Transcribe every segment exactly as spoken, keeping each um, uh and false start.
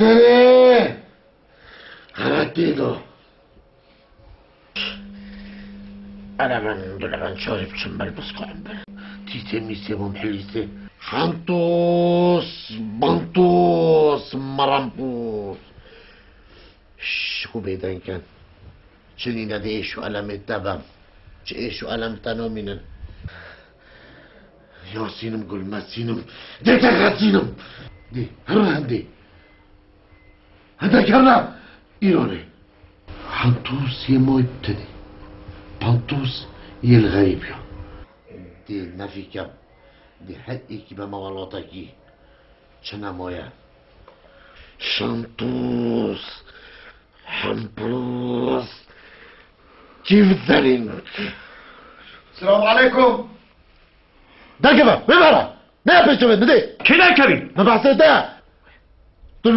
Serê! Heretê do. Ele ben, bile ben çarê biçim ber biskarim ber. Tîsê mîsê bûm hilîsê. Hantos, bantos, marampos. Şş, xwe bêdeng ken. Çi nîne dê êş û elemê te bem. Çi êş û elem te namînin. Yasînim gul mesînim. Dê te xesînim. Dê, her hendê. Hindek herne îro rê. Hantos yê moy tenê. Pantos yê li xerîbiya. Dê nefîkem. Dê her êkî beme welatekî. Çi nemaye. Şantos. Hemplos. Kîv zerîn. Selamun aleykum. Derkeve, bibere. Ne yapıyorsun ben, ne? Kî derkevî? Ne bahsede? Tu,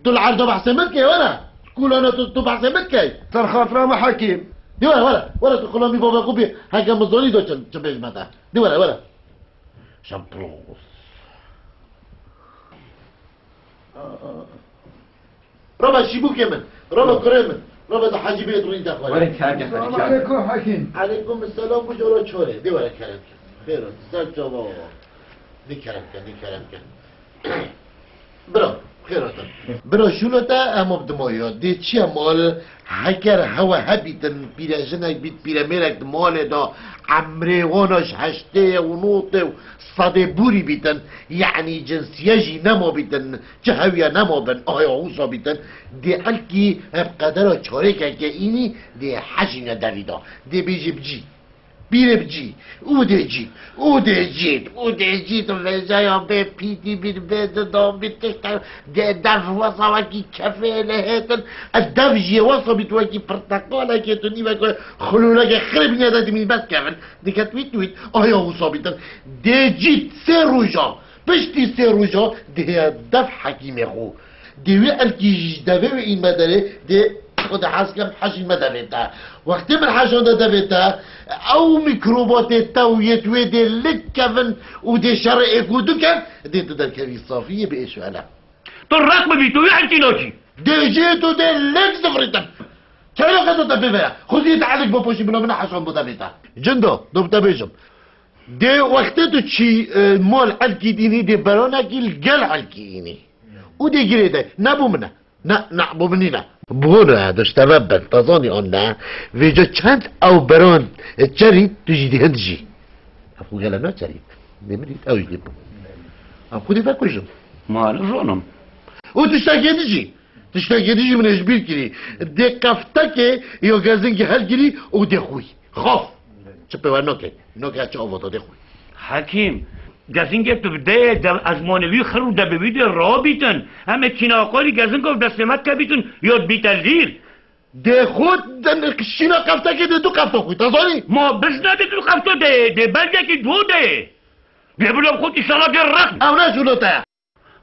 tu li erdo bahsê min dikey, were. Kulana tu, tu bahsê min dikey. Ser xatira me Hekîm. Di were, were, were tu kulomî baba ku bî, heke mizonî do çi, çi bêj me de. Di were, were. Şamplos. Roba şîbûkê min, roba kurê min, roba da Hecî bê durî de xwe. Were kerem ke. Selamun aleykum Hekîm. Aleykum selam, bu coro çore. Di were kerem ke. Xêr olsun, ser çava baba. Di kerem ke, di kerem ke. Bira, xêr olsun. Bira şûlo te emo bi dimoyo. Dê çiye mal, heger hewe hebîtin, pîrejinek bît, pîremêrek di malê de, emrê wana ji heştê ye û notê û sedê bûrî bîtin, yanî cinsiye jî nema bîtin, çi hewiye nema bin, aya wisa bîtin, dê elkî hep qedera çarêkeke înî dê heşîne devî de. Dê bêjê bi cî. Pîrê bi cî. Û dê cî. Û dê cî. Û dê cî tu vêjaya bê pîtî bît, bê dida bît, tiştek dê dev wesa wekî kefê lê hêtin. Ev dev jî wesa bît wekî pirteqalekê tu nîvek xulûlekê xirê bînye de dimîn bes kevin. Diket wît wît. Aya wisa bîtin. Dê cî sê roja. Piştî sê roja dihê dev hekîmê xwe. Dê wî elkî ji devê wê în me derê, dê xwe de hez kem heşîn me devê te. Wextê min heşanda devê te, ew mîkrobatê te û yê tu wê dê lik kevin û dê şerê êk û du ken, dê tu derkevî safî yê bi êş û elem. Tu req bibî, tu wî elkî nakî. Dê jê tu dê lik zifrîtin. Keyra qeto te pê ve ye. Xwezî te elik bipoşî bila min heşan bo devê te. Cindo, do bi te bêjim. Dê wextê tu çî, e, mal elkî dînî dê beranekî li gel elkî înî. Û dê girê de. Ne bo min e. Ne, ne, bo min nîne. Bo ne, dişteve bin. Te zanî an ne. Vêca çend ew beran, e, çerî, tu jî dê hind jî. Ev xwe gele ne çerî. Dê min dît, ew jî dê bo. Ev xwe dê vekujin. Ma ne zonim. Û tiştekê din jî. Tiştekê din jî min ê ji bîr kirî. Dê qeftekê yo gezingî helgirî û dê xwî. Xaf. Çi pê we nake? Nake çi avata dê xwî. Hekîm, gezingê tu bi deyê de ezmanê wî xir û devê wî dê rabîtin. Em ê kîna xwe rî gezinga û destê me dikevîtin, ya dibîte lîr. Dê xwe din şîna qeftekê dê du qefta xwî, te zanî? Ma biz ne dê du qefta dê, dê belgekî du dê. Dê bila xwe îşana dê req. Ew ne şûlo te ye.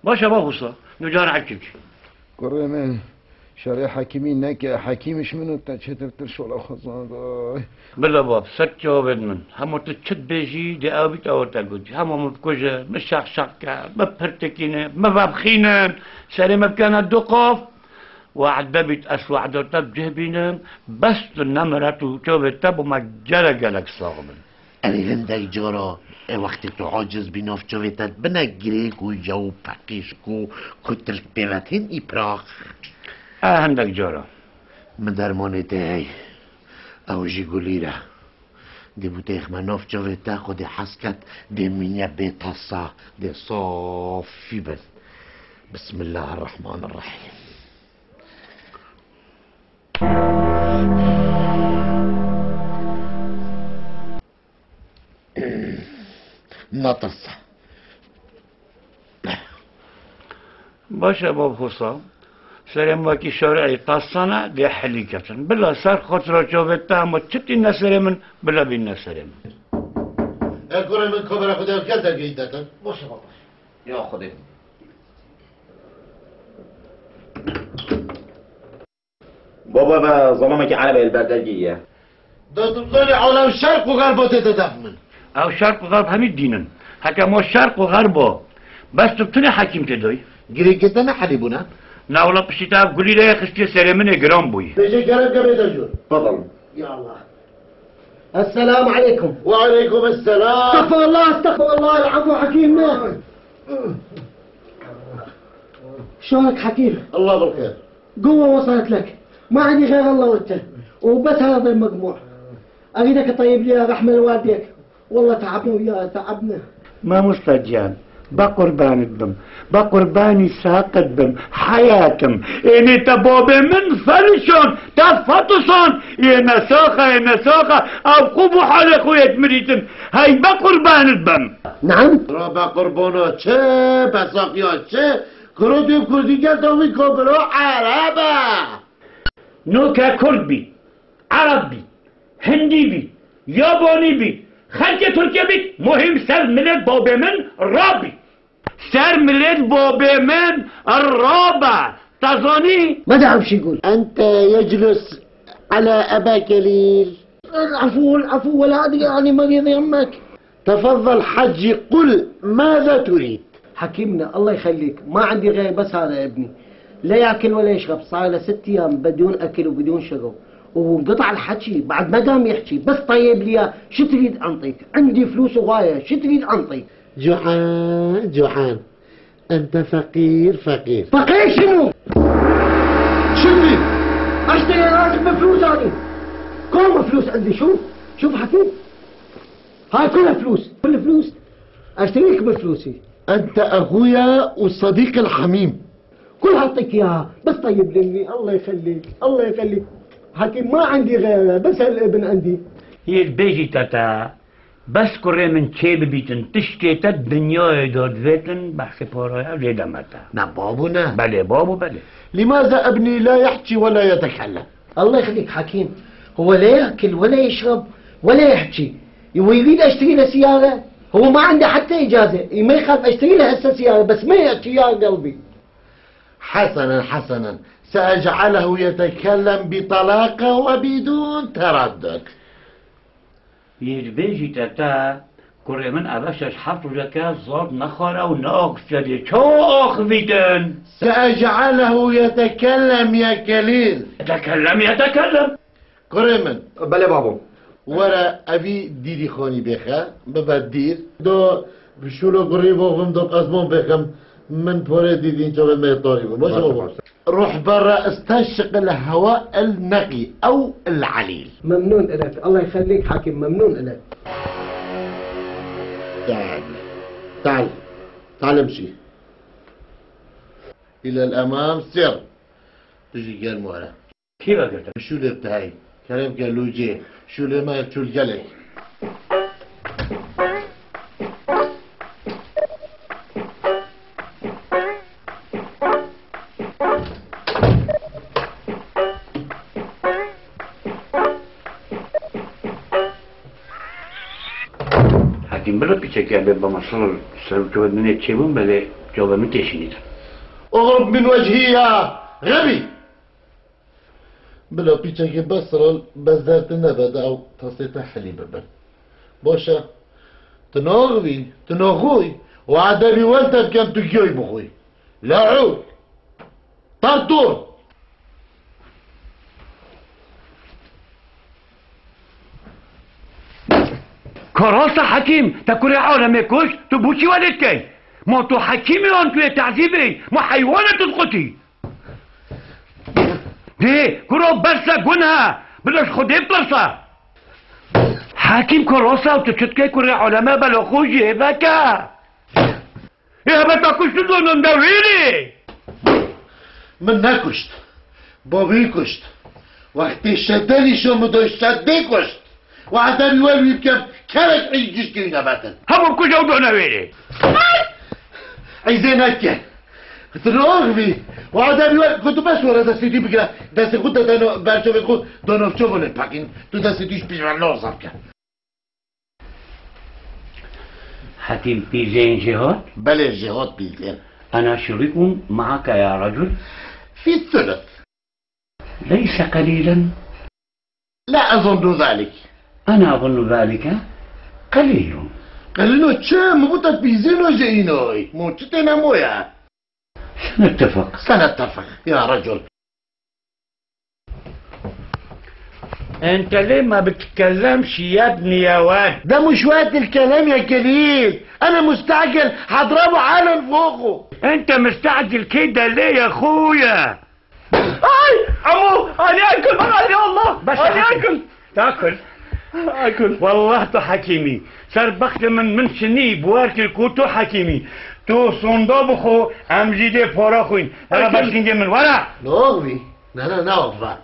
Baş e, ba Xusa, tu cara hekî bikî. Kurê min, şerê hekîmî neke, hekîm ji min û te çêtir tir şola xwe zana. Bila bab, ser çavên min. Hema tu çi dibêjî, dê ew bît ew te gotî. Hema min bikuje, min şax şax ke, min pirtikîne, min vebxînin, serê min bikene du qaf. Wehde bît, ez wehda te bi cih bînim, bes tu nemire tu çavê te bo me gelek gelek sax bin. Erê hindek cara, e, wextê tu aciz bî nav çavê te dibine girêk û jew peqîşk û kutilk pê ve tên î pirax. E, hindek cara. Min dermanê te hey. Ew jî gulîr e. Dê bû têxme nav çavê te xwe dê hes ket, dê mîne bê tesa, dê safî bin. Bismillahirrahmanirrahîm. Natasa. Baş e, bab Xusa. Serê min wekî şerî tasane dê helî ketin. Bila ser xotira çavê te hema çi tîne serê min, bila bîne serê min. E kurê min, kamera xwe de ev kes dergehî detin. Baş e, bab. Ya Xwedê. Baba, me zelamekî erebeyê li ber dergehî ye. Da tu bizanî alem şerq û xerb tê de def min. Ew şerq û xerb hemî dîn in. Heke ma şerq û xerb o. Bes tu tinê hekîm tê doy. Girêkê te ne helî bûne. Na wela piştî te ev gulî de xistiye serê min ê giran bûyî. Bêje kerem ke bê dejûr. Tefadal. Ya Allah. Esselamu aleykum. Ve aleykum esselam. Estağfurullah, estağfurullah, العفو حكيم. شلونك حكيم؟ الله بالخير. قوة وصلت لك. ما عندي غير الله وانت. وبس هذا المجموع. أريدك تطيب لي رحمة لوالديك. والله تعبنا وياه، تعبنا. Mamosta can, be qurbanit bim, be qurbanî saqit bim, heyat im. Ênê te babê min felişon, te fetuson, yê nesaxa, yê nesaxa, ew xwe bû halê xwe yê dimirîtin. Hey be qurbanit bim. Naam? Ra be qurbana çi, be saqiya çi? Kuro dê kurdî gel da wî kabilo ereb e. No ke kurd bî, ereb bî, hindî bî, yabanî bî, xelkê Tirkiye bî, muhîm ser milêt babê min rabî. Ser milêt babê min rabe. Te zanî? ما دعم شي يقول. أنت يجلس على أبا كليل. العفو، العفو، ولا أدري يعني مريض يمك. تفضل حجي، قل ماذا تريد؟ حكيمنا، الله يخليك، ما عندي غير بس هذا ابني. لا ياكل ولا يشرب، صار له ست أيام بدون أكل وبدون شرب، وانقطع الحكي، بعد ما قام يحكي، بس طيب لي إياه، شو تريد أنطيك؟ عندي فلوس هواية، شو تريد أنطيك؟ جوعان، جوعان. أنت فقير، فقير. فقير شنو؟ شنو؟ أشتري راتب بفلوس أنا. كوم فلوس عندي، شوف، شوف حكيم. هاي كلها فلوس، كل فلوس. أشتريك بفلوسي. أنت أخويا وصديقي الحميم. كل هعطيك إياها، بس طيب لي، الله يخليك، الله يخليك. حكيم، ما عندي غيره، بس هالابن عندي. Yê dibêjî te te, bes kurê min çê bibîtin, tiştê te di dinyayê de divêtin, behsê paraya jê de mete. Ne babo ne. Belê babo, belê. لماذا ابني لا يحكي ولا يتكلم؟ الله يخليك حكيم، هو لا ياكل ولا يشرب ولا يحكي، ويريد اشتري له سيارة، هو ما عنده حتى إجازة، ما يخالف اشتري له هسه سيارة، بس ما يحكي يا قلبي. حسنا، حسنا، سأجعله يتكلم بطلاقة وبدون تردد. Yê dibêjî te te, kurê min eve şeş heft rojeke zad nexware û neaxistiye dê. Çawa axivîtin? سأجعله يتكلم يا كليل. Yetekellem, yetekellem. Kurê min. Belê babo. Were evî dîrî xanî bêxe, bibe dîr. Do şûlo gurî bo vim do qezmon bêxim. Min porê dîdîn çavê me tarî bû. Baş babo. روح برا استنشق الهواء النقي أو العليل. ممنون إلك، الله يخليك حكيم، ممنون إلك. تعال، تعال، تعال امشي. إلى الأمام سير. بيجي قال مهرة. Kî vegirtin? Şûlê bi te hey. Kerem ke lûcê. Şûlê me çûl gelek. Hekîm, bila pîçekê bê bama sirr ser û çavê min ê çêbûn, belê çavê min têşînîtin. اغرب من وجهي يا غبي. Bila pîçekê bes rol, bes dertin nebe de ew tasê te helî bibin. Baş e. Tu naxivî, tu naxoy û edebî wel te bikem tu giyoy bixoy. Le'û. Tartor. Ka rast e Hekîm, te kurê alemê kuşt, tu bo çi welê dikey? Ma tu hekîm î an tu yê tezîb ey, ma heywan e tu diqutî? Dê, kuro berse guneh e, bila ji Xwedê bitirse. Hekîm ka rast e, tu çi dikey kurê aleme bela xwe jê veke? Ê hebe te kuşt tu zonon de wêrê. Min nekuşt. Bavê kuşt. Wextê şedê nîşan min da şedê kuşt. Wahde bi wel wî bikem kerek ey giştê wî nebetin. Hemû kuj ew done wêrê. Ey zê neke. Tiror bî. Wahde bi wel ku tu bes were destê dî bigire. Destê xwe de dano berçavê xwe donovço vole pakîn. Tu destê dî ji pêş ve loza bike. Hekîm, pîzên jê hat? Belê, jê hat pîzên. أنا شريك معك يا رجل. في الثلث. ليس قليلا. لا أظن ذلك. أنا أظن ذلك قليل. Qelîlo çi? Min got te pîzên o ji înoy. Mo çi têne moye? سنتفق. سنتفق يا رجل. انت ليه ما بتتكلمش يا ابني يا واد؟ ده مش وقت الكلام يا كليل، انا مستعجل، هضربه على نفوخه. انت مستعجل كده ليه يا اخويا؟ اي عمو، انا اكل بقى يا الله، بس انا اكل. تاكل؟ اكل. والله تو حكيمي. سر بخت من، من سني بوارتي كو تو حكيمي. تو صندوق بخو، ام جيدي فورا خوين. انا اكل. بس نجي من ورا. نوغبي. لا، لا، نوغبا.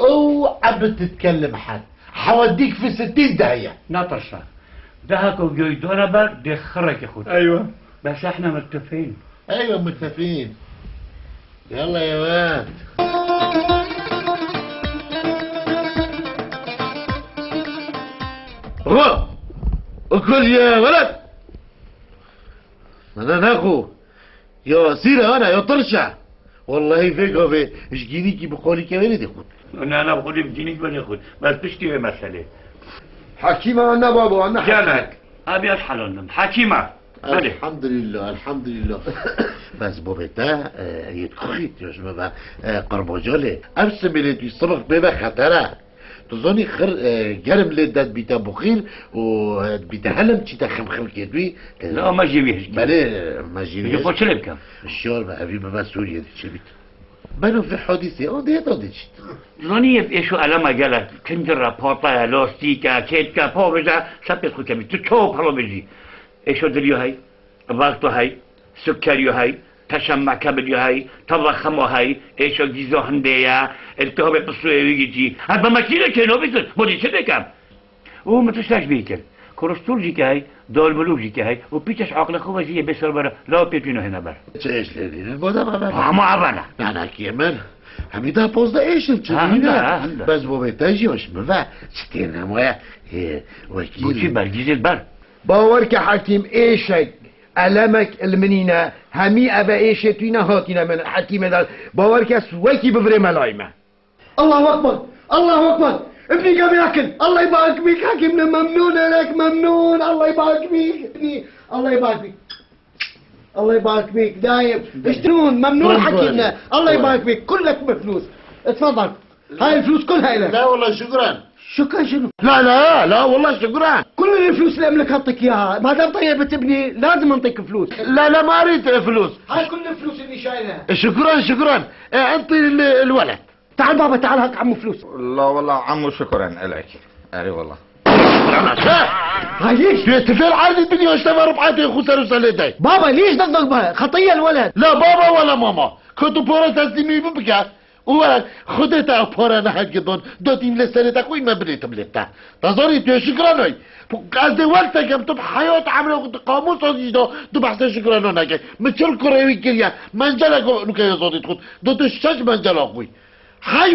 اوعى بتتكلم حد. حوديك في ستين داهية. ناطرشا. دهك وجوي دورا بر دي خرك يا خد. ايوه. بس احنا متفقين. ايوه، متفقين. يلا يا واد. غو. اكل يا ولد. انا ناخو. Ya sîre ana ya tirşe. Wellahî vê gavê ji gînîkî bi qalî keverê dê xwit. Na, na, bi xwedê bi gînîk benê xwit. Bes piştî wê meselê. Hekîm ana babo, ana Gelek. Abi ez helandim. Hekîma. Belê. Elhamdülillah, elhamdülillah. Bes bobê te, e, yê dixwît, ya ji me ve, e, qirbaca lê. Ev simêlê tu sibix pê ve xeter e. Tu zanî xir, e, germ lê de dibîte buxîr û, e, dibîte helim çîte ximxim kê dûî, e, La, me jî wî hişk. Belê, me jî wî Peki hişk. Xwe çi lê bikim? Şiyar be, evî bibe Sûriyê de çi bît? Beno vê hadîsê, o dê da dê çît. Zanî ev êş û elema gelek, kincir re, pataya, lastîke, kêtke, pa bêje, sepêt xwe kevî. Tu çawa pelo bêjî? Êşo diliyo hey, vexto hey, Sukeriyo hey, teşemmeke biliyo hey, tevexemo hey, êşo gîzo hindê ye, iltihabê pisûyê wî gîtî. Her bi mekîne kêno bîtin, bo dî çi bikim? Û min tiştek bî kir. Kolestol jî ke hey, dalmilûk jî ke hey, û pîçeş aqlê xwe ve jî yê bê serbere, la pê tîno hêne ber. Çi êş lê dînin, bo de me ver. Ama evana. Nanakiyê min. Hemî da poz de êşin çi Ha, dîne? Hinde, hinde. Bes bo bê te jî hoş mi ve. Çi têne moye. Ê, wekîl. Bo çi ber, gîzêt ber. Bawer ke hekîm êşek, elemek il min îne, hemî eve êşê tû îne hatîne min hekîmê de. Bawer ke wekî bivirê melayî me. Allahu Ekber! Allahu Ekber! Ibnî gavê hekin! Allah ybarik fîk hekim ne memnûn elek memnûn! Allah ybarik fîk! Ibnî, Allah ybarik fîk! Allah ybarik fîk! Daim! Iştinûn! Memnûn hekim ne! Allah ybarik fîk! Kullek meflûs! Etfadal! Hay الفلوس كلها إلك. لا والله شكرا. شكرا شنو؟ لا، لا، لا والله شكرا. كل الفلوس اللي أملكها أعطيك إياها. ما دام طيبت ابني، لازم أنطيك فلوس. لا، لا، ما أريد فلوس. هاي كل الفلوس اللي شايلها. شكرا، شكرا. إيه، أنطي ال-، الولد. تعال بابا، تعال، هاك عمو فلوس. لا والله عمو، شكرا إلك. أي والله. هاي ليش؟ Tu yê tifêl erdî bidî, işte ve rib'etê xwe ser û selê dey. بابا، ليش ضغطك بها؟ خطية الولد. لا بابا ولا ماما. Ku tu pora teslîmî bibike. Û were, Xwedê te ew pare nehet gidon, dotîm lê serê te xwî me binêtim lê te. Te zanî tu yê şikranoy. Ez dê wek te kem, tu bi heyat emrê xwe tu qamûsa zî da, tu behsê şikrano nekey. Min çil kurê wî kiriye, mencelek nuke yê zodî dixwit. Do tu şeş mencela xwî. Hey